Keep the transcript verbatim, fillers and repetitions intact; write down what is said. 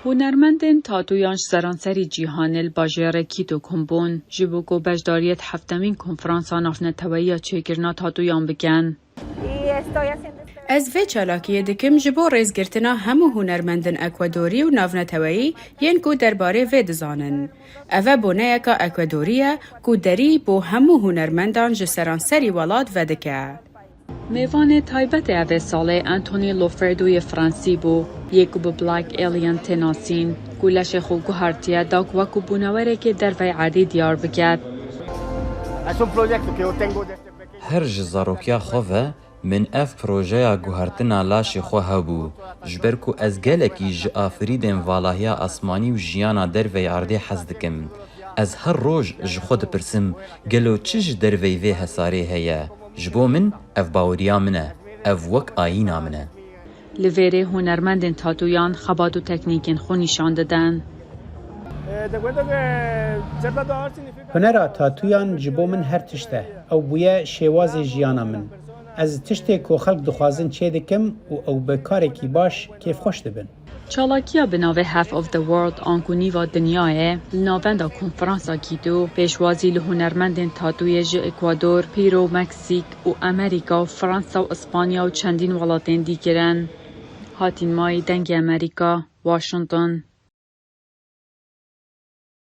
Hunermendên tatuyan ji seranserî cîhanê li bajêrê Quito kom bûn, ji bo ku beşdariyê di heftemîn konferansa navneteweyî ya çêkirina tatuyan bikin. Ez vê çalakiyê dikim ji bo rêzgirtina hemû hunermendin Ekwedorî û navneteweyî yên ku derbarê vê dizanin. Ev e boneyeka Ekwedorî ye ku derî bo hemû hunermendan ji seranserî welat vedike. Mêvanê taybetê evê salê Anthony Loferdo yê Fransî bû, yê ku bi Black Alien tê nasîn, ku leşê xwe guhertiye da ku wekû bûnewerekê dervey erdî diyar biket. Her ji zarokiya xwe ve min ev projeya guhertina laşê xwe hebû, ji ber ku ez gelekî ji afirîdên valahiya asmanî û jiyana dervey erdê hez dikim. Ez her roj ji xwe dipirsim, gelo çi ji dervey vê hesarê heye? Ji bo min ev baweriya min e, ev wek ayîna min e. Li vêrê hunermendên tatuyan xebat û teknîkên xwe nîşan didin. Hunera tatuyan ji bo min her tişt e. Ew bûye şêwazê jiyana min. Ez tiştê ku xelk dixwazin çêdikim û ew bi karekî baş kêfxweş dibin. Çalakiya bi navê Half of the World anku nîva dinyayê li navenda konferansa Quito pêşwazî li hunermendên tatûyê ji Ekwador, Pîro, Meksîk û Amerîka û Fransa û Îspanya û çendîn welatên dî kirin. Hatîn Mayî, Dengê Amerîka, Washington.